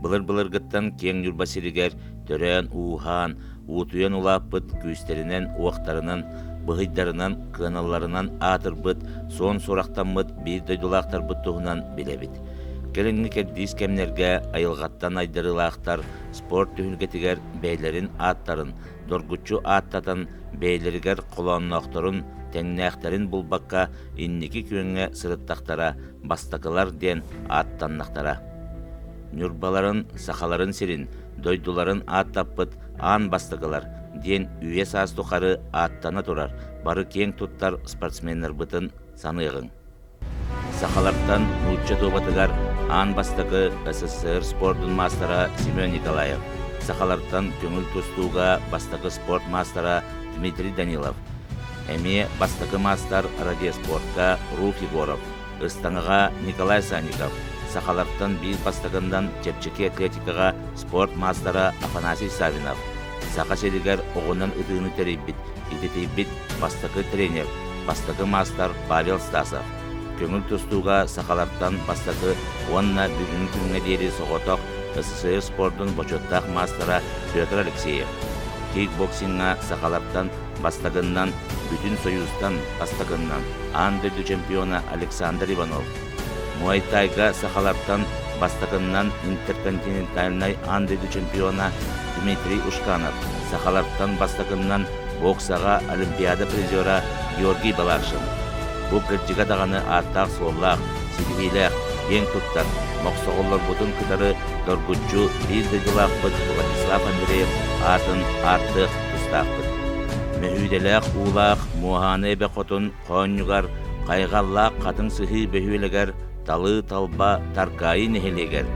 Былыр-былыргыттан киэҥ Ньурба сиригэр төрөөн-ууһаан, уутуйан улааппыт күүстэринэн-уохтарынан, быһыйдарынан, кыаналларынан аатырбыт, суон сурахтаммыт биир дойдулаахтарбыт туһунан билэбит. Кэлиҥҥи кэрдиис кэмнэргэ айылҕаттан айдарыылаахтар спорт түһүлгэтигэр бэйэлэрин ааттарын доргуччу ааттатан бэйэлэригэр холоонноохторун, тэҥнээхтэрин булбакка инники күөҥҥэ сырыттахтара бастакылар диэн ааттаннахтара. Ньурбаларын, сахаларын сирин, дойдуларын ааттаппыт аан бастакылар диэн үйэ-саас тухары ааттана турар бары киэҥ туттар спортсменнарбытын саныаҕыҥ. Сахалартан нуучча дуобатыгар аан бастакы СССР спордун маастара Семен Николаев, сахалартан көҥүл тустууга бастакы спорт маастара Дмитрий Данилов, эмиэ бастакы маастар радиоспортка Руф Егоров, ыстаҥаҕа Николай Санников, сахалартан биир бастакыннан чэпчэки атлетикаҕа спорт маастара Афанасий Савинов, Саха сиригэр оҕунан ытыыны тэрийбит, идэтийбит бастакы тренер, бастакы маастар Павел Стасов, көҥүл тустууга сахалартан бастакы уонна бүгүҥҥү күҥҥэ диэри соҕотох СССР спордун бочуоттаах маастара Петр Алексеев, кикбоксиҥҥа сахалартан бастакыннан Бүтүн Союзтан бастакыннан аан дойду чемпиона Александр Иванов, Муай-тайга сахалартан бастакыннан интерконтинентальнай аан дойду чемпиона Дмитрий Ушканов, сахалартан бастакыннан боксаҕа Олимпиада призера Георгий Балакшин. Бу кырдьыга даҕаны ааттаах-суоллаах, ситиһиилээх, киэҥ туттар, мохсоҕоллорбутун кытары доргуччу биир дойдулаахпыт Владислав Андреев аатын ааттыах тустаахпыт. Мөһүүдэлээх уулаах Муоһааны эбэ хотун хоонньугар хайҕаллаах Хатыҥ Сыһыы бөһүөлэгэр Талыы-Талба Таркаайы нэһилиэгэр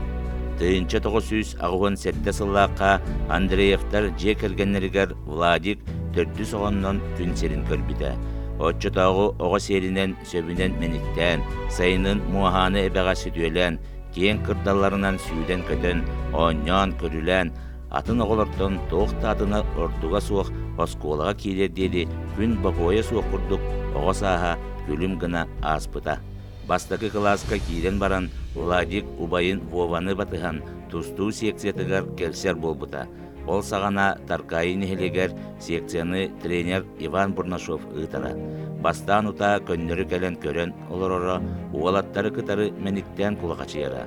1987 сыллаахха Андреевтар дьиэ кэргэннэригэр Владик төрдүс оҕоннон күн сирин көрбүтэ. Оччотооҕу оҕо сиэринэн сөбүнэн мэниктээн, сайынын Муоһааны эбэҕэ сөтүөлээн, киэҥ кырдалларынан сүүрэн-көтөн, оонньоон-көрүлээн, атын оҕолортон туох да атына ордуга суох оскуолаҕа киириэр диэри күн бокуойа суох курдук оҕо сааһа күлүм гына ааспыта. Бастакы кылааска киирэн баран Владик убайын Вованы батыһан тустуу секциятыгар кэлсэр буолбута. Ол саҕана Таркаайы нэһилиэгэр секцияны тренер Иван Бурнашов ыытара. Бастаан утаа көннөрү кэлэн көрөн олороро, уолаттары кытары мэниктээн кулахачыйара.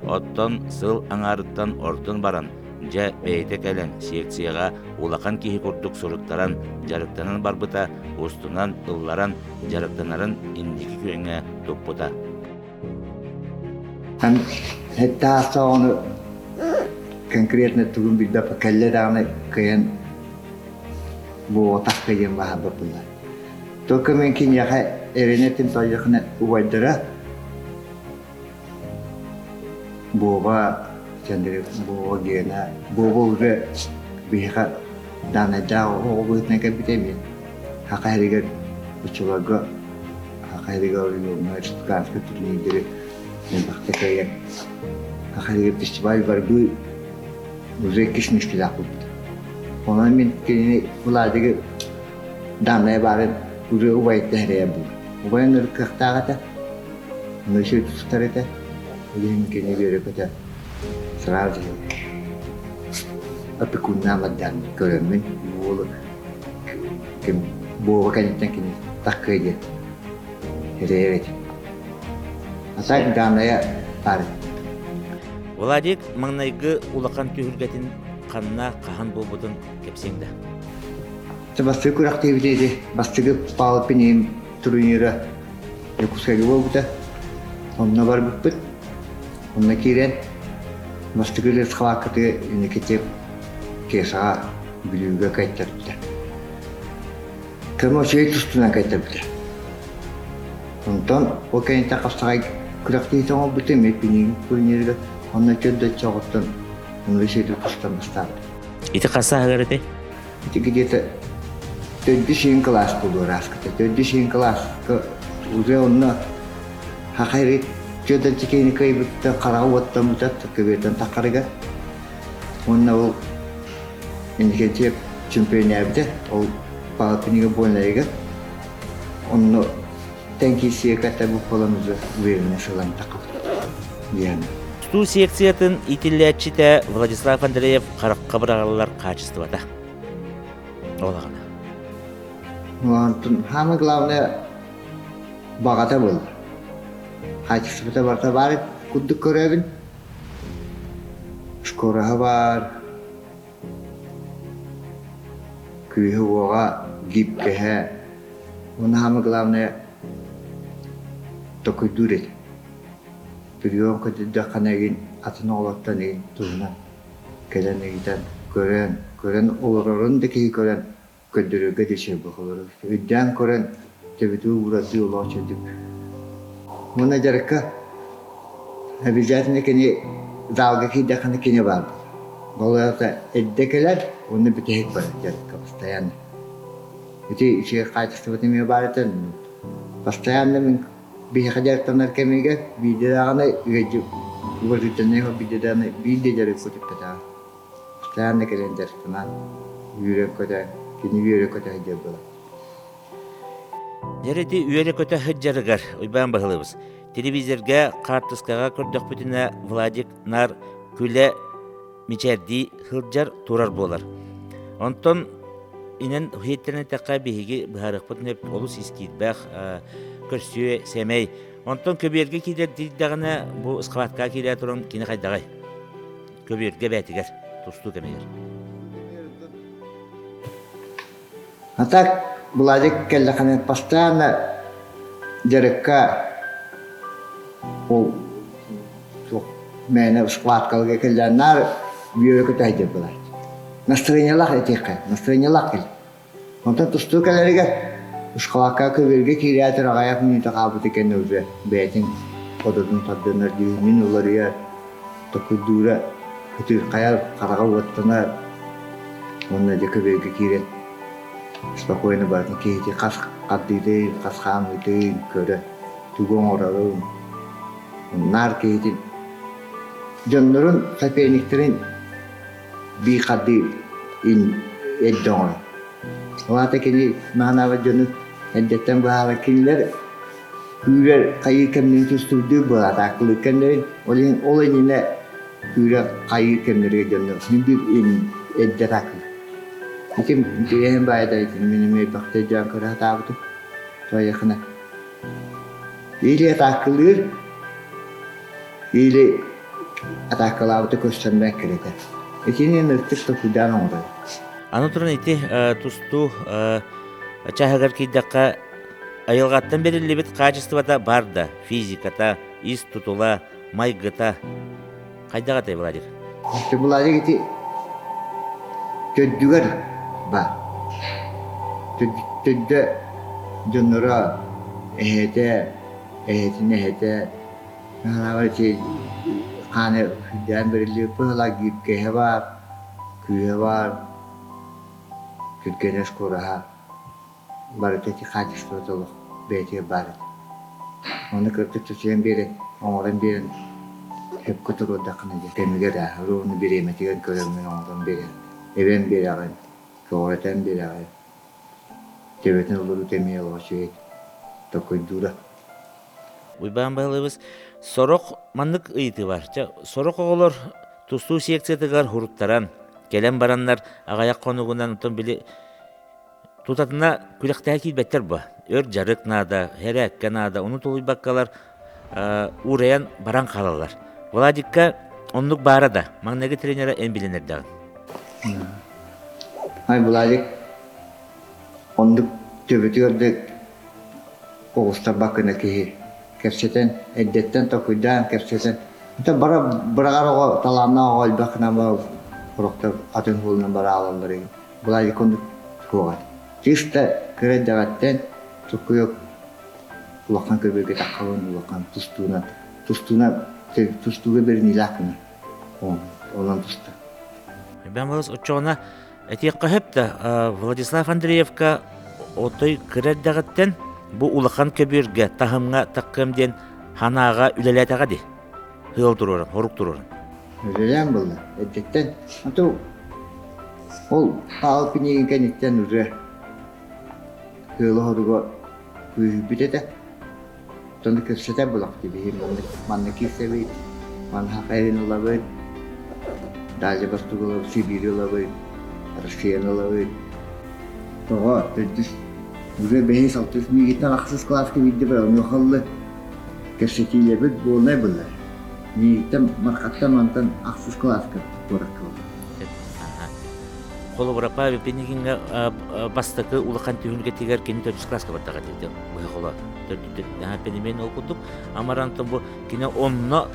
Оттон сыл аҥаарыттан ордон баран, дьэ, бэйэтэ кэлэн секцияҕа улахан киһи курдук суруттаран, дьарыктанан барбыта, устунан ылларан дьарыктанарын инники күөҥҥэ туппута. Сэттэ оҕону конкретно тугун билбэппин кэллэ даҕаны кыайан буолбатах диэн баһаарбаппыннар. Только мин киниэхэ эрэнэ тойдохуна убайдара Буоба Буоба Гена Буоба уже биһиэхэ даанайдаах оҕо быһыытынан кэлбитэ эмиэ Саха сиригэр оччолорго Саха сиригэр оройуоҥҥа республиканскай турнирдары элбэхтэ кыайан Саха сиригэр фестиваль барбыы уже иккис миэстэлээх буолбута. Онон мин кинини Владигы дааннайа баарын уже убайыттан эрэйэр буолар. Убайын ырыт кыахтаах этэ. Мөсү тустар этэ, ол иһин кини үөрэ-көтө сразу опекуннаан бардаан көрөммүн бу уолу ким Буоба кэнниттэн кини таккыа диэн эрэйэр этим. А так даанайа баар Владик маҥнайгы улахан түһүлгэтин ханна хаһан буолбутун кэпсиэҥ да? Бастакы күрэхтэһиибит ити бастакы Павел Пинигин турнира Дьокуускайга буолбута. Онно барбыппыт. Онно киирэн бастакы үлэ схваткатыгар инникити Кесаҕа Бүлүүгэ кайтарбыта. Көмө үчүгэй тустунан кайтарбыта. Онтон ол кэнниттэн хапсаҕай күрэхтэһиитэ оҥорбутум Пинигин турнирыгар онно чөл оҕоттон Инвеситы тустан бастаабыт. Ити хас сааһыгар этэй? Ити где-то төрдүс иһин кылаас буолуо ырааскыта. Төрдүс иһин кылааска уже онно хахайры Федор кыайбытта хараҕа уоттаммыта көбүөтэн таххарыгар. Уонна ол Инникентьев чемпионнээбитэ ол Палатинига буолнайыгар. Онно тэҥ киирсигэ кытта буолан уже уверенно сылан таххабыт диэн. Тустуу секциятын иитиллээччитэ Владислав Андреев харахха быраҕыллар хаачыстыбата. Ол аҕана. Онтон самое главное баҕата буолла. Хаачыстыбата барыта баар курдук көрөбүн. Скороһа баар, күүһэ-уоҕа, гибкэһэ. Уонна самое главное токуйдуур этэ. Прием көтүрдэххинэ игин атын оҕолортон игин туһунан кэлэн ыйытан көрөн, көрөн олорорун да киһи көрөн көрдөрөргө да үчүгэй олорор. Өйдөөн көрөн төбөтүгэр уурардыы олох үчүгдүк. Уонна дьарыкка обязательно кини залга киирдэххинэ кини баар буолар. Болуота эрдэ кэлэр уонна бүтэһик барар дьарыкка постоянно. Ити үчүгэй хаачыстыбата эмиэ баар этэ. Постоянно мин биһиэхэ дьарыктанар кэмигэр биирдэ даҕаны уважительнай биирдэ даҕаны биир да дьарык көтүппэтэҕэ. Постоянно кэлэн дьарыктанан үөрэ-көтө, кини үөрэ-көтө сылдьар буолар. Дьэ ити үөрэ-көтө сылдьарыгар Уйбаан Баһылыбыс телевизорга хаартыскаҕа көрдөхпүтүнэ Владик наар күлэ мичээрдии сылдьар турар буолар. Онтон инэн иһиттэрин эттэххэ биһиги быһаарыахпыт олус ис киирбэх, көрсүө, сэмэй. Онтон көбүөргэ киирэр диирдэҕинэ бу ыскылаатка киирэ туран кини хайдаҕай? Көбүөргэ бээтигэр, тустуу кэмигэр. А так Владик кэллэхинэ постоянно дьарыкка ол суох мээнэ схваткаларга кэллээн наар үөрэ көтө сылдьар буолааччы. Настроениелаах этиэххэ, настроениелаах кэл. Онтон тустуу кэлэригэр схватка көбүөргэ киирээтэр аҕыйах мүнүүтэ хаалбыта кэннэ уже бэйэтин одотун тардынар дьүһүнүн уларыйар, токуйдуура ытырхайар, хараҕа уоттанар уонна дьэ көбүөргэ киирэн спокойно барытын киһити хас хардыытын, хас хаамыытын көрө, тугу оҥорорун наар киһитин дьоннорун соперниктэрин биир хардыы эрдэ оҥорор. Ол аата кини маһанаабат дьону эрдэттэн быһаарар кинилэр күүрэр хайыы кэмнэрин тустуурдуур буолаатааккылыыр кэмнэрин ол иһин ол иннинэ күүрэр хайыы кэмнэригэр дьоннор син биир эрдэ атааккылыыр. Ити интэриэһин баайда итини мин эмиэ элбэхтэ өйдөөн көрө сатаабытым. Тоойохуна Или атааккылыыр, или атаакалаабыты көрсөрмө эккирэтэр. Итини ынырыктык толкуйдаан оҥорор. Аны туран ити тустуу чааһыгар киирдэххэ айылҕаттан бэриллибит хаачыстыбата бар да, физиката, ис тутула, майгыта хайдах этэй Владик? Владик ити төрдүгэр баар. Төрдө дьонноро эһэтэ, эһэтин эһэтэ наһаа ити хааны үрдээн бэриллибит быһыылаах гибкэһэ баар, күүһэ баар, түргэнэ скороһа барыта ити хаачыстыбата олох бэйэтигэр баар этэ. Ону кырдьык чочуйан биэрэн, оҥорон биэрэн сөпкө туруордаххына дьэ кэмигэр ааһар уонна бириэмэтигэр көрөммүн оҥорон биэрэн, эбэн биэрэҕин, көҕүрэтэн биэрэҕин. Төбөтүн олоруута эмиэ олох үчүгэй толкуйдуура. Уйбаан Баһылайбыс сорох маннык ыйытыы бар. Чэ, сорох оҕолор тустуу секциятыгар хуруттаран, кэлэн бараннар аҕыйах хонугунан оттон били тутатына күрэхтэһэ киирбэттэр бу. Өр дьарык наада, хэрээккэ наада, ону тулуйбаккалар уурайан баран хаалаллар. Владикка оннук баара да, маҥнайгы тренера эн билэн эрдэҕин. Ай, Владик оннук төбөтүгэр да оҕустарбаккына киһи кэпсэтэн, эрдэттэн толкуйдаан кэпсэтэн, бара быраҕар оҕо талааннаах оҕо элбэх гынан сорохтор атын суолунан бара аалаллар Владик оннук суоҕа. Чисто кыра эрдэҕиттэн суккуйук улахан көбүөргэ таххабын улахан тустуунан тустуунан тустууга бэриниилээх гына онон туста. Бэм Балыс оччоҕуна этиэххэ сөп да Владислав Андреевка отой кыра эрдэҕиттэн бу улахан көбүөргэ таһымҥа таккыам диэн санааҕа үлэлээтэҕэ дии. Ыал туруоран, хорук туруоран. Үлэлээн буолла. Эрдэттэн а то ол Павел Пинигин кэнниттэн уже ыалы хоруга күүһүрбүт этэ. Оттон кэпсэтэр булах биһи маннык маннык киирсэбит. Манһах эрин ылабыт, Дальний Восток ылабыт, Сибири ылабыт, Россияны ылабыт. Тоҕо төрдүс уже бэһис, алтыс миигиттэн ахсыс кылааска биирдэ бар онуоха ыллы кэпсэтиилэрбит буолунай быллар. Миигиттэн Мархаттан мантан ахсыс кылааска куоракка Холобура, Павел Пинигиҥҥа бастакы улахан түһүлгэтигэр кини төрдүс кылааска бардаҕа диэбитэ быһа холо пельмень ол курдук амарантан бу кини онно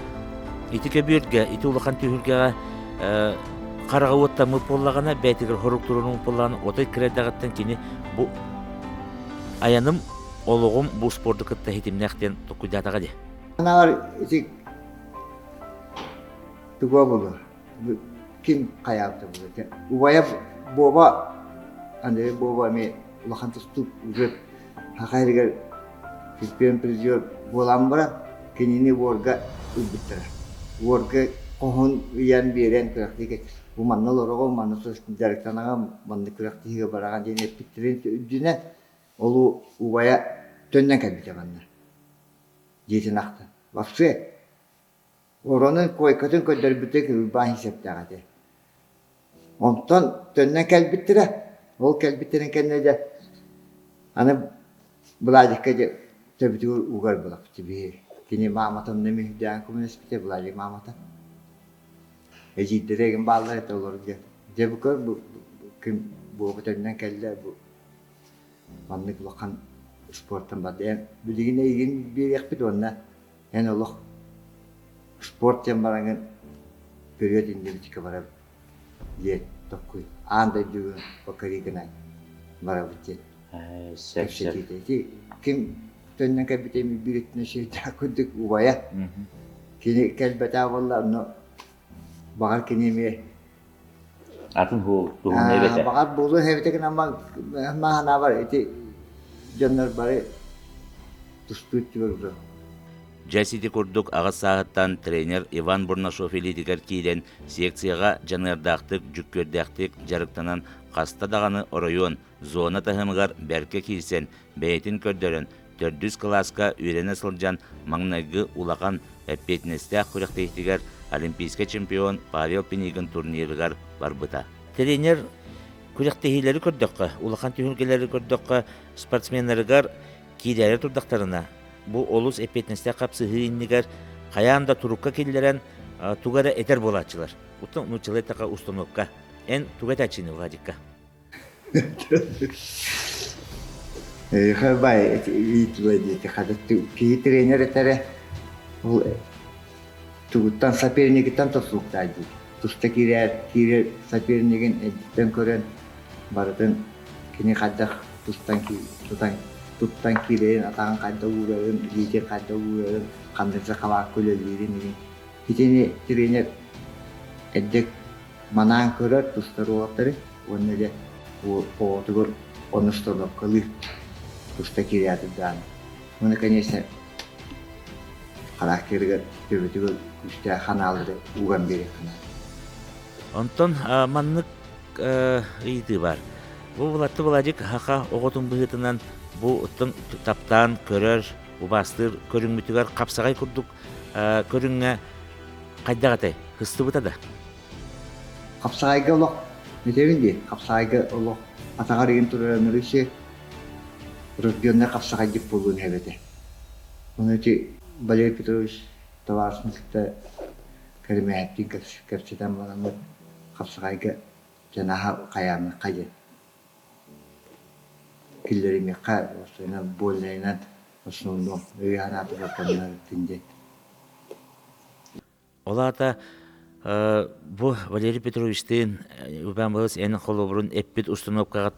ити көбүөргэ ити улахан түһүлгэҕэ хараҕа уоттаммыт буоллаҕына бэйэтигэр хорук туруоруммут буоллаҕына отой кыра эрдэҕиттэн кини бу айаным олоҕум бу спорду кытта ситимнээх диэн толкуйдаатаҕа дии. Анаҕар ити туга буолар ким хайаабыта буолар убайа Буоба Андрей Буоба эмиэ улахан тустуук уже Саха сиригэр чемпион призер буолан баран кинини уорга ылбыттара. Уорга хоһун ыйан биэрэн күрэхтиһиигэ бу манна олороҕун, манна дьарыктанаҕын, манна күрэхтэһиигэ бараҕын диэн эппиттэрин үрдүнэн ол убайа төннөн кэлбитэ манна дьиэтин ахтан. Вообще Оронун куойкатын көрдөрбүтэ Уйбаан сөптөөх этэ. Онтон төннөн кэлбиттэрэ, ол кэлбиттэрин кэннэ дьэ аны Владикка дьэ төбөтүгэр угар булаппыт биһи. Кини маамата онно мүһүрдээн көмөлөспүтэ, Владик маамата. Эдьиийдэрэ игин бааллар этэ олор дьэ. Дьэ бу көр бу ким буоба төннөн кэллэ бу маннык улахан спортан барда. Эн билигин эйигин биэриэхпит уонна Эн олох спорт диэн бараҥҥын төрүөт иннибитикэ барабыт диэн токкуй аан дойдуга покори гынан барабыт диэн кэпсэтиитэ. Ити ким төннөн кэлбитэ биир өттүнэн сирдээх курдук убайа. Кини кэлбэтэх буолла онно баҕар кини эмиэ Атын туһунна эбэтэ. Баҕар буолуон эбитэ гынан маһанаабар ити дьоннор бары тустуу өттүгэр уже. Дьэ сити курдук аҕыс сааһыттан тренер Иван Бурнашов илиитигэр киирэн секцияҕа дьаныардаахтык, дьүккүөрдээхтик дьарыктанан хаста даҕаны оройуон, зона таһымыгар бэркэ киирсэн, бэйэтин көрдөрөн, төрдүс кылааска үөрэнэ сылдьан маҥнайгы улахан эппиэтинэстээх күрэхтэһиитигэр олимпийскай чемпион Павел Пинигин турнирыгар барбыта. Тренер күрэхтэһиилэри көрдөххө, улахан түһүлгэлэри көрдөххө, спортсменнарыгар киирээри турдахтарына, бу олус эппиэтинэстээх хапсыһыы иннигэр хайаан да турукка киллэрэн тугу эрэ этэр буолааччылар. Оттон нууччалыы эттэххэ установка. Эн тугу этээччини Владикка? Эйиэхэ бай ыытыла диэки хата киһи тренер этэрэ ол тугуттан сопернигыттан тутулуктаах дии. Туста киирэр киирэр сопернигин эрдиттэн көрөн барытын кини хайдах тустан тутан туттан киирэрин, атаҕын хайдах уурарын, илиитин хайдах уурарын, ханнык сахалаахха үлэлиирин иһин итини тренер эрдэ манаан көрөр тустар уолаттары уонна дьэ оҕотугар ону установкалыыр туста киирээти даҕаны. Уонна конечно характерыгар төбөтүгэр күүстээх ханаалары уган биэриэххэ наада. Онтон маннык ыйытыы баар. Бу Владты Владик хаха оҕотун быһыытынан бу оттон таптаан көрөр, убаастыыр көрүҥмүтүгэр хапсаҕай курдук көрүҥҥэ хайдах этэй? Һыстыбыта да? Хапсаҕайга олох этэбин дии, хапсаҕайга олох атаҕар игин турар сир рожденный хапсаҕайдьыт буолуон эбэтэ. Ону ити Валерий Петрович табаарыспын кытта кэримээһиттиин кэпсэтэн бараммыт хапсаҕайга дьанаһа хайаамыахха диэн киллэримиэххэ уопсайынан больнайынан основном өйө-санаатыгар хоннорбутун диэн. Ол аата бу Валерий Петровичтыын Иван Балыс эн холобурун эппит установкаҕа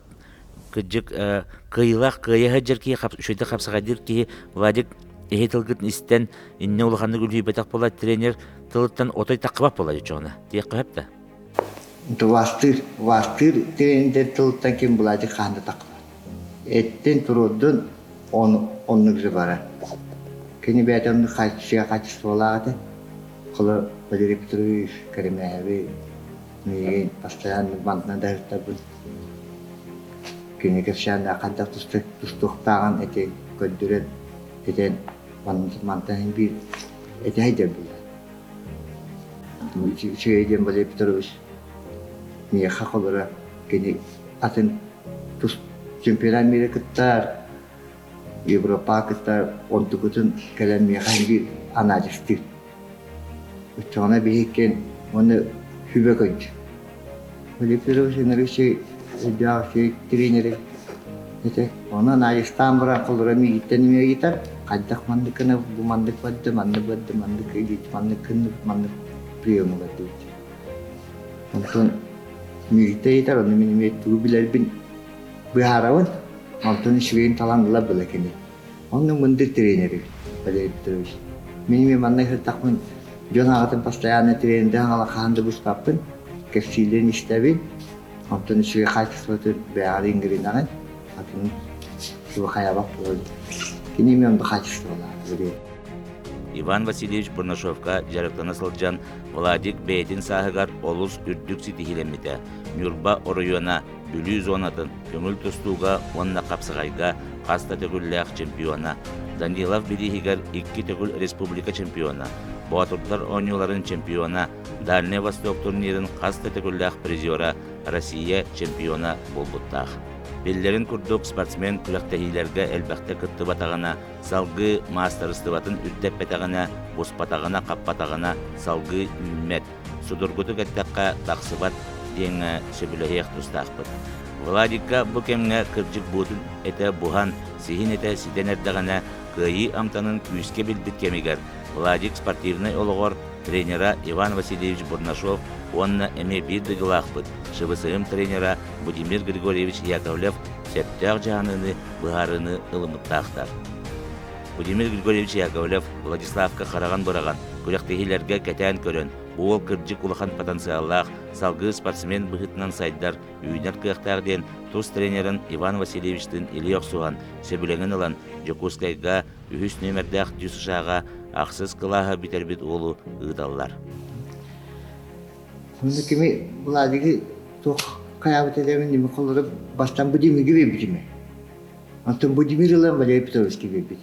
кырдьык кыайыылаах кыайа сылдьар киһи үчүгэйдик хапсаҕайдыыр киһи Владик эһи тылгытын истэн иннэ улаханнык үлүйбэтэх буолар тренер тылыттан отой таххыбат буолар дьоҕуна диэххэ сөп да Убаастыыр, убаастыыр тренердэр тылыттан ким Владик хаһан да таххыбат. Эттин туруордун, оннук же барар. Кини бэйэтэ оннук качестволаах этэ. Холо Валерий Петрович Кэримээби миигин постоянно мантан дьарыктарбын кини кэпсээннээх хайдах тустуохтааҕын эти көрдөрөн этэн мантан биир этэ сылдьар буолар. Үчүгэй диэн Валерий Петрович миэхэ холоро кини атын тус чемпионат мира кыттар, Европа кыттар, онтукутун кэлэн миэхэ биир анализтыыр. Оччоҕуна биһиккин уонна сүбэ көрдү. Валерий Петрович Андреевич өйдөөх үчүгэй тренери этэ. Онон анализтаан баран холоро миигиттэн эмиэ ыйытар, хайдах маннык гына бу маннык барда, маннык барда, маннык ыйыт, маннык гыннык, маннык приемы бардыбыт. Онтон миигиттэн ыйытар, ону мин эмиэ тугу билэрбин быһаарабын. Онтон үчүгэйин талан ыла была кини. Онно мындыр тренер эбит Валерий Петрович. Мин эмиэ манна сыртахпын дьон аҕатын постоянно тренердээн ала хаһан да быспаппын, кэпсииллэрин истэбин. Онтон үчүгэй хаачыстыбатын бэйэҕэр иҥэринэҕин, атын тугу хайаабат буолабын. Кини эмиэ онно хаачыстыбалаах Валерий. Иван Васильевич Бурнашовка дьарыктана сылдьан Владик бэйэтин сааһыгар олус үрдүк ситиһиилэммитэ. Ньурба оройуона Бүлүү зонатын көҥүл тустууга уонна хапсаҕайга хас да төгүллээх чемпиона, Данилов бирииһигэр икки төгүл республика чемпиона, Боотурдар оонньууларын чемпиона, Дальнай Восток турнирын хас да төгүллээх призера, Россия чемпиона буолбуттаах. Биллэрин курдук, спортсмен күрэхтэһиилэргэ элбэхтэ кыттыбатаҕына, салгыы маастарыстыбатын үрдэппэтэҕинэ, буспатаҕына-хаппатаҕына салгыы үүммэт. Судургутук эттэххэ, тахсыбат диэҥҥэ сөбүлэһиэх тустаахпыт. Владикка бу кэмҥэ кырдьык буутун этэ буһан, сиһин этэ ситэн эрдэҕинэ, кыайыы амтанын күүскэ билбит кэмигэр Владик спортивнай олоҕор тренера Иван Васильевич Бурнашов уонна эмиэ биир дойдулаахпыт ШВСМ тренера Будимир Григорьевич Яковлев сөптөөх дьаһаныыны быһаарыыны ылыммыттаахтар. Владимир Григорьевич Яковлев Владиславка хараҕын быраҕан, күрэхтэһиилэргэ кэтээн көрөн, бу уол кырдьык улахан потенциаллаах, салгыы спортсмен быһыытынан сайдар, үүнэр кыахтаах диэн тус тренерин Иван Васильевичтыын илии охсуһан, сөбүлэҥин ылан, Дьокуускайга үһүс нүөмэрдээх ДЮСШ-ҕа ахсыс кылааһы бүтэрбит уолу ыыталлар. Онно кими Владигы туох хайаабыт эдэбин холлору бастан бу димиги биэрбитим. Онтон Будимир ылан Валерий Петровичка биэрбит.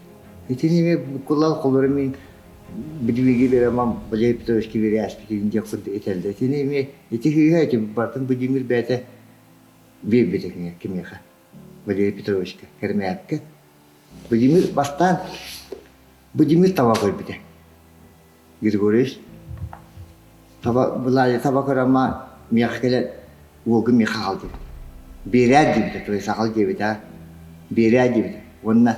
Итини эмиэ буккуллан холлору мин Будимирги биэрэмам Валерий Петровичка биэрээспитин диэх курдук этэллэр. Итини эмиэ ити сыыһа ити бартын Будимир бэйэтэ биэрбитэ кимиэхэ Валерий Петровичка Кэрмээпкэ. Будимир бастаан Будимир таба көрбүтэ. Григорьевич таба былаайа таба көрөмма миэхэ кэлэн уолгун миэхэ аҕал диэбит. Биэрээр диэбитэ, то есть аҕал диэбитэ, биэрээр диэбитэ. Уонна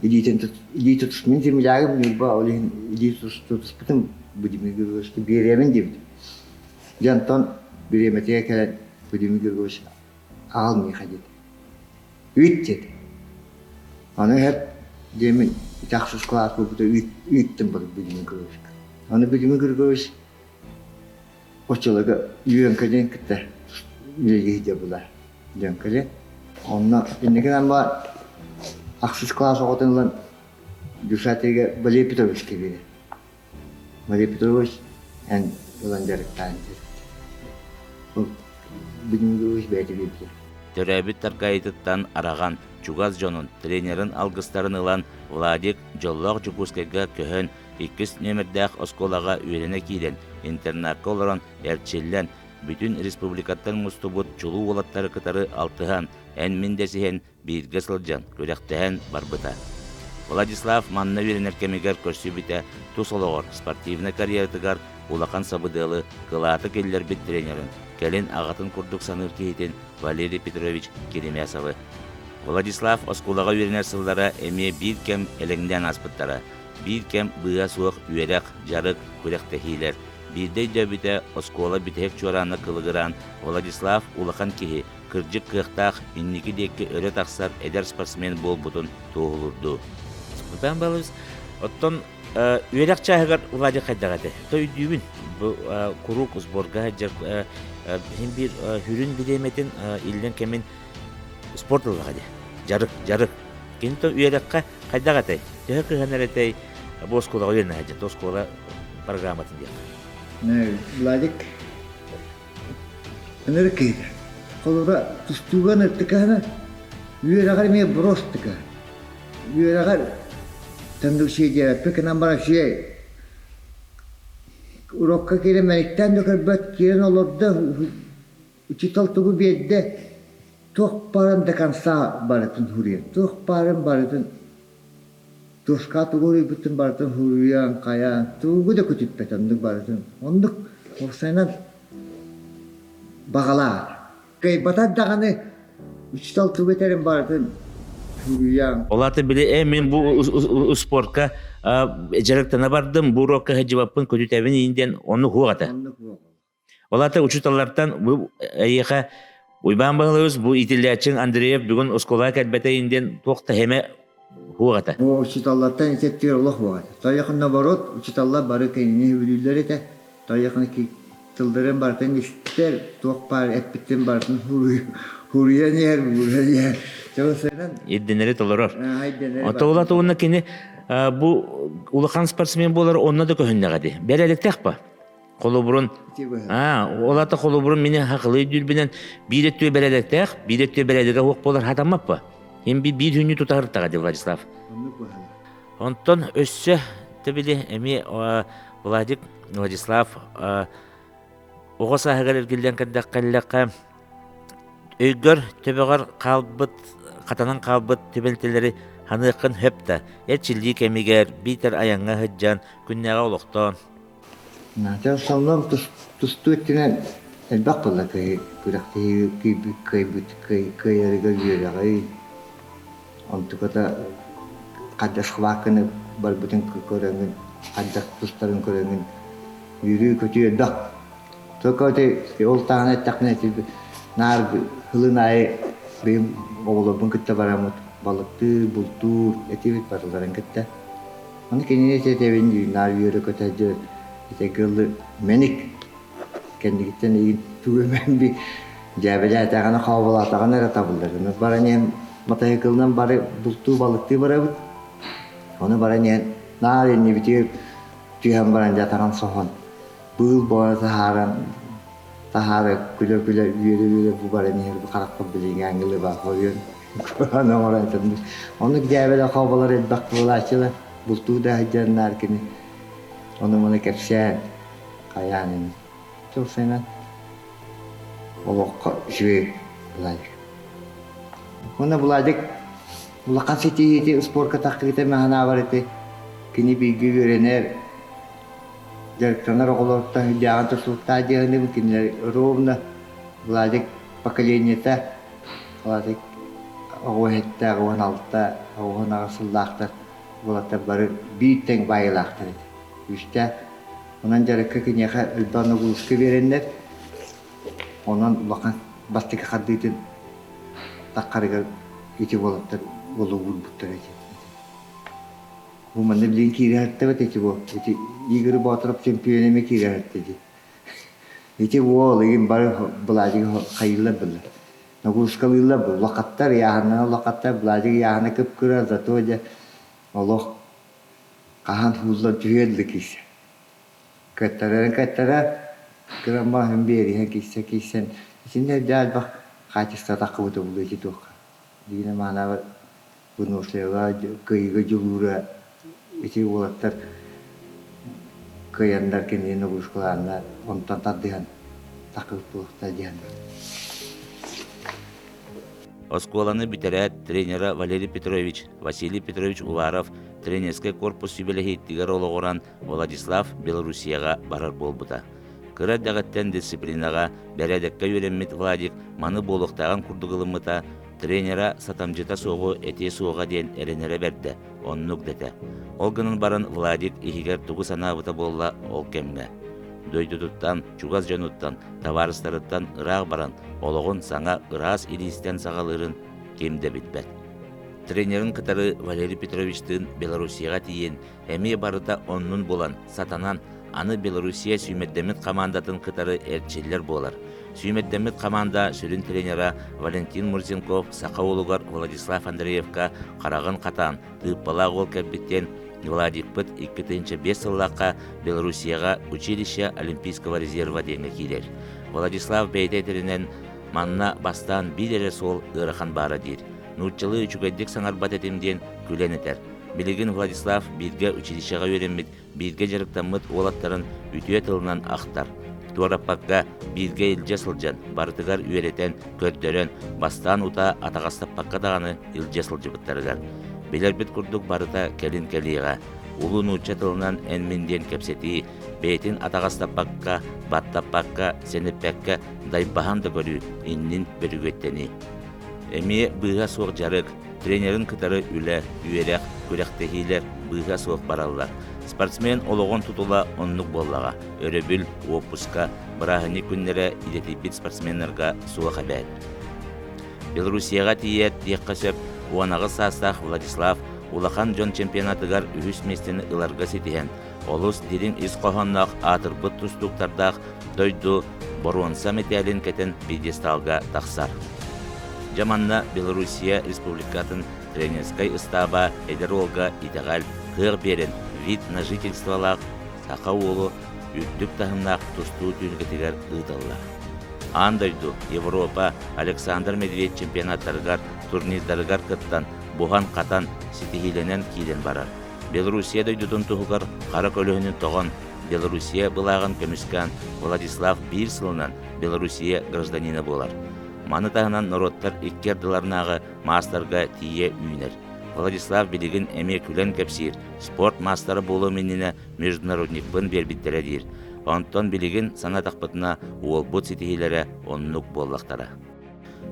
илиитин илии тутус мин землягым Ньурба ол иһин илии тутуспутум Владимир Григорьевичка биэриэмин диэбит. Дьэ онтон бириэмэтигэр кэлэн Владимир Григорьевич аҕал миэхэ диэтэ. Ыыт диэтэ. Аны иһэр диэмин ити ахсыс кылаас буолбута ыыттым Владимир Григорьевичка. Аны Владимир Григорьевич оччолорго Үөҥкэлиин кытта үлэлии сылдьар Үөҥкэли. Онно инники ама ахсыс кылаас оҕотун ылан Дюшатыга Валерий Петровичка биэрэр. Валерий Петрович эн ылан дьарыктаан диэбит. Ол Владимир Григорьевич бэйэтэ биэрбитэ. Төрөөбүт Таркаайытыттан араҕан, чугас дьонун, тренерин алгыстарын ылан, Владик дьоллоох Дьокуускайга көһөн, иккис нүөмэрдээх оскуолаҕа үөрэнэ киирэн, интернакка олорон эрчиллэн, бүтүн республикаттан мустубут чулуу уолаттары кытары алтыһан, эн-мин дэсиһэн, бииргэ сылдьан, күрэхтэһэн барбыта. Владислав манна үөрэнэр кэмигэр көрсүбүтэ тус олоҕор, спортивнай карьератыгар улахан сабыдыалы, кылааты киллэрбит тренерин, кэлин аҕатын курдук саныыр киһитин Валерий Петрович Керемясовы. Владислав оскуолаҕа үөрэнэр сыллара эмиэ биир кэм элэҥнээн ааспыттара. Биир кэм быыһа суох үөрэх, дьарык, күрэхтэһиилэр. Биирдэ өйдөөбүтэ, оскуола бүтэһик чуораана кылыгыраан, Владислав улахан киһи, кырдьык кыахтаах, инники диэки өрө тахсар эдэр спортсмен буолбутун туоһулуурдуу. Спартан Павлович, оттон үөрэх чааһыгар Владик хайдах этэ? То өйдүүбүн. Бу куруук сборга сылдьар иһин биир хүрүн бириэмэтин иллэҥ кэмин спорт ыллаҕа дии. Дьарык, дьарык. Кини то үөрэххэ хайдах этэй? Төһө кыһанар этэй бу оскуолаҕа үөрэнэ сылдьан, оскуола программатын диэххэ. Владик Ынырык киһитэ. Холобура, тустууга ыныртыкаһына, үөрэҕэр эмиэ бростука. Үөрэҕэр тандыксия диэбэппит гынан баран сиэй. Урокка киирэн мэниктээн да көрбөт, киирэн олордо, учуутал тугу биэрдэ, туох баарын до конца барытын суруйар, туох баарын барытын Туска тугу уруйбуттун барытын суруйан, хайаан, тугу да көтүппэт оннук барытын. Оннук уопсайынан баҕалаах. Кыайбатар даҕаны учуутал тугу этэрин барытын суруйан. Ол аата били мин бу спортка дьарыктана бардым, бу урокка сылдьыбаппын көтүтэбин иин диэн оннук уох этэ. Оннук уох. Ол аата учууталлартан бу эйиэхэ Уйбаан Баһылайбыс бу иитиллээччиҥ Андреев бүгүн оскуолаҕа кэлбэтэ иин диэн туох да хэмэ уох этэ. Бу учууталлартан итеттиир олох уох этэ. Тойохун наоборот, учууталлар бары кинини сөбүлүүллэр этэ. Тойохун тылларын барытын истэр, туох баар эппиттин барытын хуруйан иһэр, бууран иһэр. Чабысынан Ирдэнэри толорор. Ото ула тугунна кини бу улахан спортсмен буолар онно да көһүннэҕэ дии. Бэрээдэктээх ба? Холобурун ол ата холобурун мини хакылыы дүлбүнэн биир өттүө бэрээдэктээх, биир өттүө бэрээдэгэ суох буолар хатаммаппа. Хин биир хүннү тутаһыртаҕа ди Владислав. Онтон өссө тэбили эмиэ Владик Владислав оҕо сааһыгар эргиллэн кэллэххэ өйгөр төбөҕөр хаалбыт хатанан хаалбыт түбэлтэлэри ханыаххын хөп да эрчиллии кэмигэр биитэр айаҥҥа сылдьан күннээҕи олохтоон Дьэ саллан тустуу өттүнэн элбэх буолла күрэхтэһии кыайбыт кыайарыгар үөрэҕи онтуката хайдах схватканы барбытын көрөҥүн хайдах тустарын көрөҥүн үөрүү-көтүү элбэх. Только ити ол таһынан эттэхпинэ ити наар сылын аайы бэйэм оҕолорбун кытта бараммыт балыктыыр, бултуур этибит барыларын кытта. Ону кинини этэбин наар үөрэ-көтө дьэ итэгылы мэник кэннигиттэн игин тугу эмэн би дьээбэлээтэҕинэ хооболоотоҕуна эрэ табыллар. Ону баран иһэн матайыкылынан бары бултуу балыктыы барабыт. Ону баран иһэн наар иннибитигэр түһэн баран дьатаҕын соһон быыл буола таһааран таһаара күлэ-күлэ үөрэ-үөрэ бу баран иһэр бу харахпар билиҥҥээҥҥи лыбаах ойон куһаҕан оҥорон этэн оннук дьээбэлэ хооболор элбэх буолааччылар бултуу да сылдьаннаар кини ону-маны кэпсээн хайаан ини тыл-сэнэн олоххо үчүгэй Владик уонна Владик улахан ситиһиити спорка таххыыта маһанаабар ити кини бииргэ үөрэнэр дьарыктанар оҕолоруттан сүрдээҕин тустууктаах диэҕинибин кинилэр ровно Владик поколениета Владик оҕо иһиттээх 16 18 сыллаахтар уолаттар бары биир тэҥ баайыылаахтар этэ күүстээх онон дьарыкка киниэхэ элбэх нагрузка биэрэннэр онон улахан бастакы хардыытын таххарыгар ити уолаттар уолугурбуттар этэ Бу манна билигин киирэ ити бу. Ити Игорь Боотуров чемпион эмиэ киирэ дии. Ити уол игин бары Владик хайыылар былыр. Нагрузкалыыллар бу. Улахаттар, ыйааһыннара улахаттар, Владик ыйааһына кып-кыра, зато дьэ олох хаһан һууллан түһүөр да киирсэ. Кыаттарарын кыаттара, кырамма иһин биэриһэн киирсэ киирсэн, итиннэ дьэ элбэх хаачыстыба таххыбыта буолуо ити туохха. Дигинэ маанабар выносливая кыайыыга дьулуура ити уолаттар кыайаннар кинини нагрузкалааннар онтон тардыһан такыр буолуохтара диэн Оскуоланы бүтэрээт тренера Валерий Петрович, Василий Петрович Уваров тренерскэй корпус сүбэлэһиитигэр олоҕуран Владислав Белоруссияҕа барар буолбута. Кыра эрдэҕиттэн дисциплинаҕа, бэрээдэккэ үөрэммит Владик маны буолуохтааҕын курдук ылыммыта, Тренера сатамдьыта суоҕу этиэ суоҕа диэн эрэнэрэ бэрдэ, оннук дэтэ. Ол гынан баран Владик иһигэр тугу санаабыта буолла ол кэмҥэ. Дойдутуттан, чугас дьонуттан, табаарыстарыттан ыраах баран, олоҕун саҥа ыраас илиистэн саҕалыырын ким да билбэт. Тренерин кытары Валерий Петровичтыын Белоруссияҕа тиийэн, эмиэ барыта оннун булан, сатанан, аны Белоруссия сүүмэрдэммит хамаандатын кытары эрчиллэр буолар. Сүүмэрдэммит хамаанда сүрүн тренера Валентин Мурзенков саха уолугар Владислав Андреевка хараҕын хатаан, тыыппалаах уол кэлбиттэн Владикпыт 2005 сыллаахха Белоруссияҕа училище Олимпийского резерва диэҥҥэ киирэр. Владислав бэйэтэ этэринэн, манна бастаан биир эрэ суол ыарахан баара диир. Нууччалыы үчүгэйдик саҥарбат этим диэн күлэн этэр. Билигин Владислав бииргэ училищеҕа үөрэммит, бииргэ дьарыктаммыт уолаттарын үтүө тылынан ахтар. Туораппакка бииргэ илдьэ сылдьан, барытыгар үөрэтэн, көрдөрөн, бастаан утаа атаҕастаппакка даҕаны илдьэ сылдьыбыттарыгар. Билэрбит курдук барыта кэлин кэлиэҕэ. Улуу нуучча тылынан эн-мин диэн кэпсэтии, бэйэтин атаҕастаппакка, баттаппакка, сэнэппэккэ дайбаһан да көрүү, иннин бөрүгүөттэнии. Эмиэ быыһа суох дьарык, тренерин кытары үлэ, үөрэх, күрэхтэһиилэр быыһа суох бараллар. Спортсмен олоҕун тутула оннук буоллаҕа. Өрөбүл, уоппуска, бырааһынньык күннэрэ идэтийбит спортсменнарга суох эбээт. Белоруссияҕа тиийээт диэххэ сөп, 18 саастаах Владислав улахан дьон чемпионатыгар үһүс миэстэни ыларга ситиһэн, олус дириҥ ис хоһоонноох аатырбыт тустууктардаах дойду боруонса мэтээлин кэтэн пьедесталга тахсар. Дьэ манна Белоруссия Республикатын тренерскэй ыстааба эдэр уолга итэҕэл, кыах биэрэн вид на жительстволаах саха уолу үрдүк таһымнаах тустуу түһүлгэтигэр ыыталлар. Аан дойду, Европа, Александр Медведь чемпионаттарыгар, турнирдарыгар кыттан, буһан-хатан, ситиһиилэнэн киирэн барар. Белоруссия дойдутун туһугар хара көлөһүнүн тоҕон, Белоруссия былааҕын көмүскээн Владислав биир сылынан Белоруссия гражданина буолар. Маны таһынан норуоттар икки ардыларынааҕы маастарга тиийэ үүнэр. Владислав билигин эмиэ күлэн кэпсиир, спорт маастара буолуом иннинэ международникпын биэрбиттэрэ диир. Онтон билигин санаатахпытына уолбут ситиһиилэрэ оннук буоллахтара.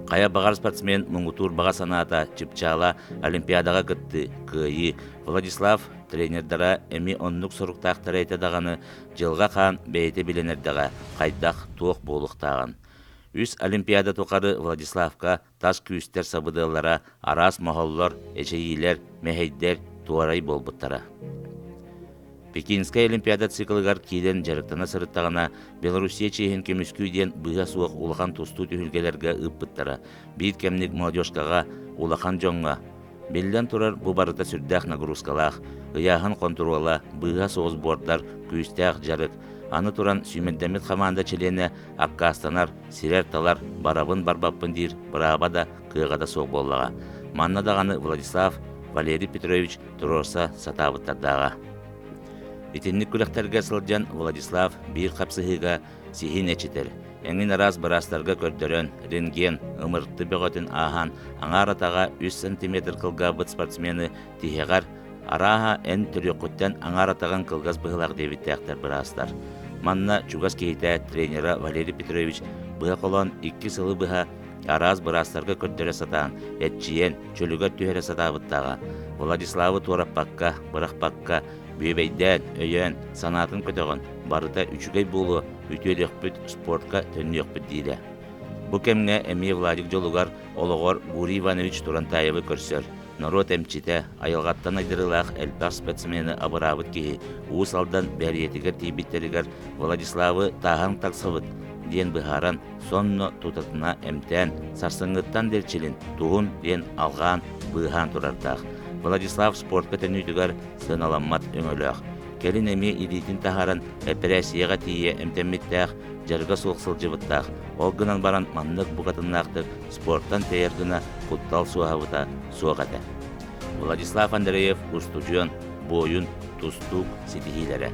Хайа баҕар спортсмен муҥутуур баҕа санаата чыпчаала Олимпиадаҕа кыттыы, кыайыы. Владислав тренердара эмиэ оннук соруктаахтара этэ даҕаны, дьылҕа хаан бэйэтэ билэн эрдэҕэ хайдах, туох буолуохтааҕын. Үс Олимпиада тухары Владиславка тас күүстэр сабыдыаллара араас моһоллор, эчэйиилэр, мэһэйдэр туорай буолбуттара. Пекинскэй Олимпиада циклыгар киирэн дьарыктана сырыттаҕына, Белоруссия чиэһин көмүскүү диэн быыһа суох улахан тустуу түһүлгэлэргэ ыыппыттара. Биир кэмник молодежкаҕа, улахан дьоҥҥо. Биллэн турар, бу барыта сүрдээх нагрузкалаах, ыйааһын хонтуруола, быыһа суох сбордар, күүстээх дьарык. Аны туран, сүүмэрдэммит хамаанда чилиэнэ аккаастанар, сирэр-талар, барабын-барбаппын диир бырааба да, кыаҕа да суох буоллаҕа. Манна даҕаны Владислав Валерий Петрович туруорса сатаабыттардааҕа. Итинник күрэхтэргэ сылдьан Владислав биир хапсыһыыга сиһин эчитэр, эҥин араас быраастарга көрдөрөн, рентген, ымырты бөҕөтүн ааһан, аҥаар атаҕа үс сантиметр кылгаабыт спортсмены тиһэҕэр арааһа эн төрүөххүттэн аҥаар атаҕын кылгас быһыылаах диэбиттээхтэр быраастар. Манна чугас киһитэ тренера Валерий Петрович быһа холоон икки сылы быһа араас быраастарга көрдөрө сатаан, эрчийэн, чөлүгэр түһэрэ сатаабыттааҕа. Владиславы туораппакка, бырахпакка, бүөбэйдээн, өйөөн, санаатын көтөҕөн, барыта үчүгэй буолуо, үтүөлүөхпүт, спортка төннүөхпүт диирэ. Бу кэмҥэ эмиэ Владик дьолугар олоҕор Гурий Иванович Турантаевы көрсөр. Норуот эмчитэ, айылҕаттан айдарыылаах элбэх спортсмены абыраабыт киһи Уус Алдан бээрийэтигэр тиийбиттэригэр Владиславы тааһан тахсабыт диэн быһааран, сонно тутатына эмтээн, сарсыҥҥыттан дэлчилин, туһун диэн алҕаан, быыһаан турардаах. Владислав спортка төннүүтүгэр сыаналаммат өҥөлөөх. Кэлин эмиэ илиитин таһааран эпэрээссийэҕэ тиийэ эмтэммиттээх, дьарыга суох сылдьыбыттаах. Ол гынан баран маннык букатыннаахтык спортан тэйэр гына куттал суоһабыта суох этэ. Владислав Андреев устудьуон, буойун, тустуук ситиһиилэрэ.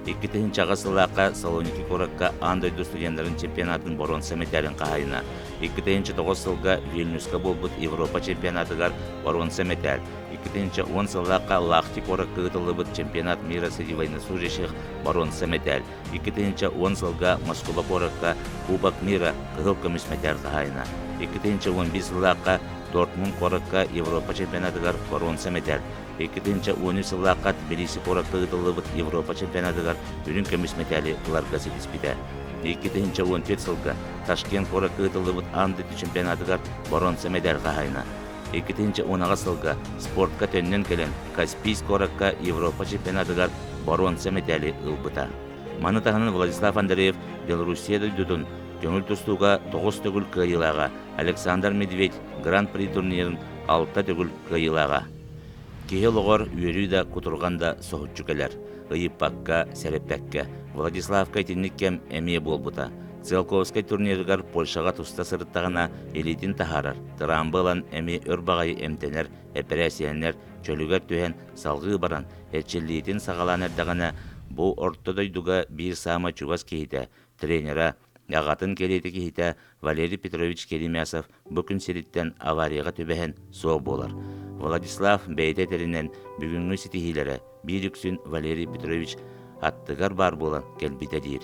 2000 сыллаахха Салоники куоракка аан дойду студеннарын чемпионатын боруонса мэтээлин хаһаайына, 2009 сылга Вильнюска буолбут Европа чемпионатыгар боруонса мэтээл, 2010 сыллаахха Лахти куоракка ыытыллыбыт чемпионат мира среди военнослужащих боруонса мэтээл, 2010 сылга Москва куоракка Кубок мира кыһыл көмүс мэтээл хаһаайына, 2011 сыллаахха Дортмунд куоракка Европа чемпионатыгар боруонса мэтээл, 2013 сыллаахха Тбилиси куоракка ыытыллыбыт Европа чемпионатыгар үрүҥ көмүс мэтээли ыларга ситиспитэ. 2014 сылга Ташкент куоракка ыытыллыбыт аан дойду чемпионатыгар боруонса мэтээл хаһаайына. 2018 сылга спортка төннөн кэлэн Каспийск куоракка Европа чемпионатыгар боруонса мэтээли ылбыта. Маны таһынан Владислав Андреев Белоруссия дойдутун көҥүл тустууга тоҕус төгүл кыайыылааҕа, Александр Медведь Гран-при турнирын алта төгүл кыайыылааҕа. Киһи олоҕор үөрүү да, кутурҕан да соһуччу кэлэр. Ыйыппакка, сэрэппэккэ. Владиславка итинник кэм эмиэ буолбута. Циолковскай турнирыгар Польшаҕа туста сырыттаҕына илиитин таһаарар, тыраамба ылан эмиэ өр баҕайы эмтэнэр, эпэрээссийэлэнэр, Чөлүгэр түһэн, салҕыы баран, эрчиллиитин саҕалаан эрдэҕинэ, бу орто дойдуга биир саамай чугас киһитэ, тренера, аҕатын кэриэтэ киһитэ Валерий Петрович Керемясов бу күн сириттэн аварияҕа түбэһэн суох буолар. Владислав бэйэтэ этэринэн, бүгүҥҥү ситиһиилэрэ биир үксүн Валерий Петрович аттыгар баар буолан кэлбитэ диир.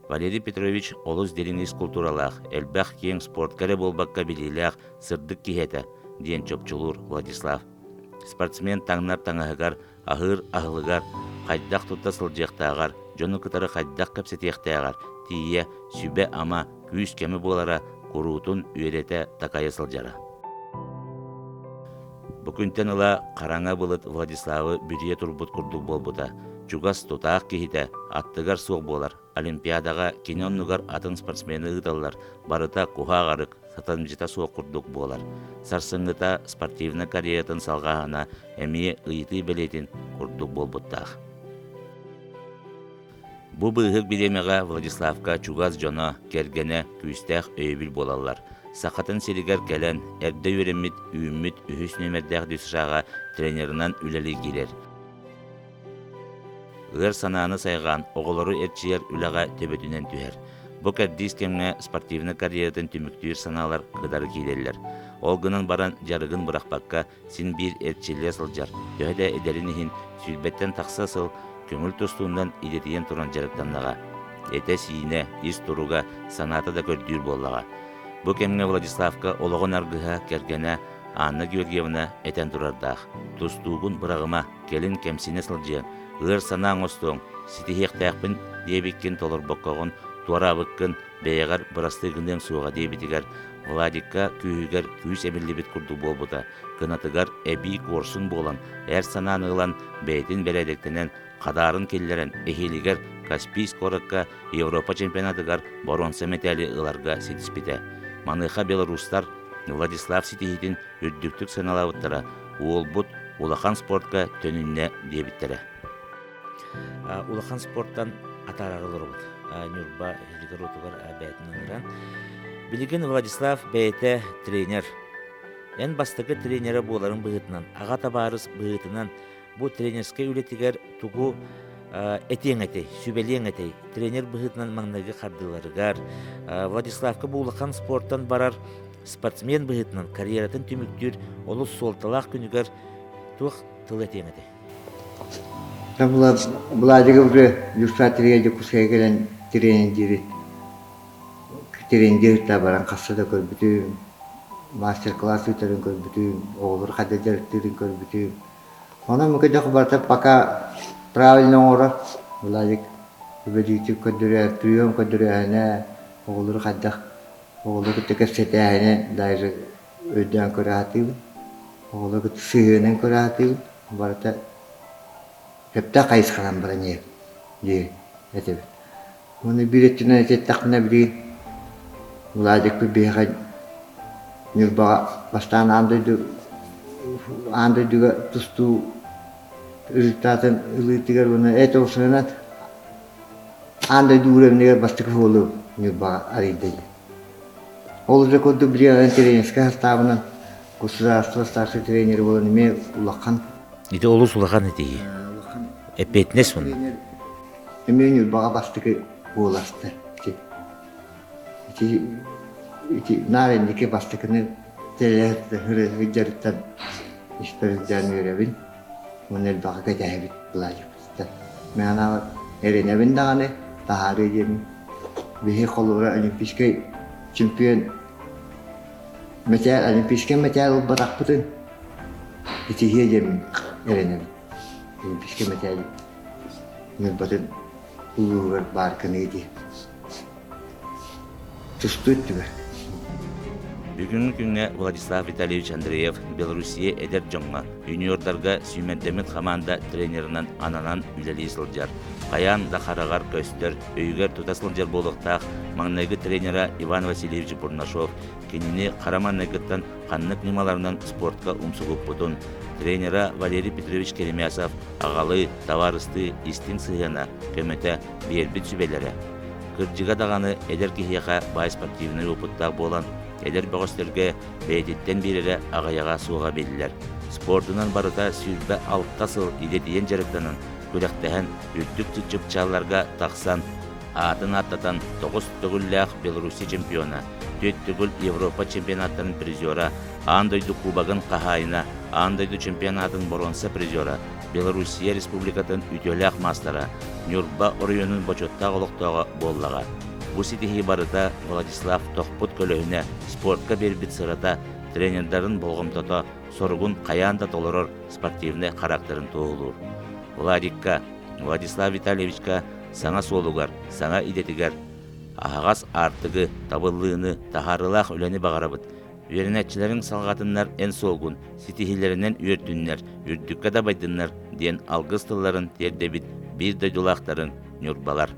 Валерий Петрович олус дириҥ ис култууралаах, элбэх киэҥ спортка эрэ буолбакка билиилээх, сырдык киһи этэ, диэн чопчулуур Владислав. Спортсмен таҥнар таҥаһыгар, аһыыр аһылыгар, хайдах тутта сылдьыахтааҕар, дьону кытары хайдах кэпсэтиэхтээҕэр тиийэ сүбэ-ама, күүс-көмө буолара куруутун үөрэтэ-такайа сылдьара. Бу күнтэн ыла хараҥа былыт Владиславы бүрүйэ турбут курдук буолбута. Чугас тутаах киһитэ аттыгар суох буолар. Олимпиадаҕа кини оннугар атын спортсмены ыыталлар, барыта куһаҕарык, сатамдьыта суох курдук буолар. Сарсыҥҥыта спортивнай карьератын салҕааһына эмиэ ыйытыы бэлиэтин курдук буолбуттаах. Бу быыһык бириэмэҕэ Владиславка чугас дьоно, кэргэнэ күүстээх өйөбүл буолаллар. Сахатын сиригэр кэлэн, эрдэ үөрэммит, үүммүт үһүс нүөмэрдээх ДЮСШ-ҕа тренерынан үлэлии киирэр. Ыар санааны сайҕаан, оҕолору эрчийэр үлэҕэ төбөтүнэн түһэр. Бу кэрдиис кэмҥэ спортивнай карьератын түмүктүүр санаалар кытары киирэллэр. Ол гынан баран дьарыгын бырахпакка син биир эрчиллэ сылдьар, төһө да эдэрин иһин сүүрбэттэн тахса сыл көҥүл тустуунан идэтийэн туран дьарыктаннаҕа. Этэ-сиинэ, ис туруга, санаата да көрдүүр буоллаҕа. Бу кэмҥэ Владиславка олоҕун аргыһа, кэргэнэ Анна Георгиевна этэн турардаах: «Тустуугун быраҕыма, кэлин кэмсинэ сылдьыаҥ, ыар санаа оҥостуоҥ, ситиһиэхтээхпин диэбиккин толорбоккоҕун, туораабыккын бэйэҕэр бырастыы гыныаҥ суоҕа» диэбитигэр Владикка күүһүгэр күүс эбиллибит курдук буолбута, кынатыгар эбии куорсун буолан, эр санааны ылан, бэйэтин бэрээдэктэнэн, хадаарын киллэрэн, эһиилигэр Каспийск куоракка Европа чемпионатыгар боруонса мэтээли ыларга ситиспитэ. Маныаха белорустар Владислав ситиһиитин үрдүктүк сыаналаабыттара, уолбут улахан спортка төнүннэ диэбиттэрэ. Улахан спорттан атаарар олоробут. Ньурба литератугар бэйэтин ыҥыран. Билигин Владислав бэйэтэ тренер. Эн бастакы тренерэ буоларын быһыытынан, аҕа табаарыс быһыытынан бу тренерскэй үлэтигэр тугу этиэҥ этэй, сүбэлиэҥ этэй? Тренер быһыытынан маҥнайгы хардыыларыгар Владиславка бу улахан спортан барар спортсмен быһыытынан карьератын түмүктүүр олус суолталаах күнүгэр туох тыл этиэҥ этэй? Владик уже Юрсатерия Дьокуускайга кэлэн тренердиир тренердиир баран хасса да көрбүтүм, мастер-класс ыытарын көрбүтүм, оҕолору хайдах дьарыктыырын көрбүтүм. Онон мукедох барыта пока правильно оҥорор. Владик үбэдиитик көрдөрө, прием көрдөрөөһүнэ, оҕолору хайдах оҕолору кытта кэпсэтээһинэ даже өйдөөн көрө сатыыбын. Оҕолору кытта сыһыанын көрө сатыыбын. Барыта сөптөөх хайысханан баран иһэр дии этэбит. Уонна биир өттүнэн этэттэхпинэ билигин Владикпыт биһиэхэ Ньурбаҕа бастаан аан дойду аан дойдуга тустуу результатын ылыытыгар уонна эт олусунан аан дойду уровнигар бастакы суолу Ньурбаҕа арыйда дии. Ол да курдук билигин тренерскэй састаабынан государство старший тренер буолан эмиэ улахан Ити олус улахан этии. Эппиэтинэс мунна. Эмиэ Ньурбаҕа бастакы буоласта. Ити ити наар инники бастакыны дьарыктан испэр үөрэбин. Уонна элбэҕи кэтэһэбит Владимиртан. Мин анаабар эрэнэбин даҕаны таһаарыы диэмин. Биһи холобура олимпийскай чемпион мэтээл олимпийскай мэтээл ылбатахпытын итиһиэ диэммин эрэнэбин. Олимпийскай мэтээл Ньурбатын улууһугар баар кыныы дии. Тустуу өттүгэр. Бүгүҥҥү күҥҥэ Владислав Витальевич Андреев Белоруссия эдэр дьоҥҥо, юниордарга сүүмэрдэммит хамаанда тренеринэн ананан үлэлии сылдьар. Хайаан да хараҕар көстөр, өйүгэр тута сылдьар буолуохтаах маҥнайгы тренера Иван Васильевич Бурнашов кинини хара маҥнайгыттан ханнык ньымаларынан спортка умсугуппутун, тренера Валерий Петрович Керемясов аҕалыы, табаарыстыы истиҥ сыһыана, көмөтө, биэрбит сүбэлэрэ. Кырдьыга даҕаны эдэр киһиэхэ баай спортивнай уопуттаах буолан, эдэр бөҕөстөргө бэйэтиттэн биэрэрэ аҕыйаҕа суоҕа биллэр. Спордунан барыта 26 сыл идэтийэн дьарыктанан, күрэхтэһэн, үрдүк чыпчаалларга тахсан, аатын ааттатан тоҕус төгүллээх Белоруссия чемпиона, түөрт төгүл Европа чемпионаттарын призера, аан дойду кубогын хаһаайына, аан дойду чемпионатын боруонса призера, Белоруссия Республикатын үтүөлээх маастара, Ньурба оройуонун бочуоттаах олохтооҕо буоллаҕа. Бу ситиһии барыта Владислав тохпут көлөһүнэ, спортка биэрбит сырата, тренердарын болҕомтото, соругун хайаан да толорор спортивнай характерын туоһулуур. Владикка, Владислав Витальевичка саҥа суолугар, саҥа идэтигэр аһаҕас аартыгы, табыллыыны, таһаарыылаах үлэни баҕарабыт. Үөрэнээччилэриҥ салҕатыннар эн суолгун, ситиһиилэринэн үөрдүннэр, үрдүккэ дабайдыннар диэн алгыс тылларын тиэрдэбит биир дойдулаахтарыҥ ньурбалар.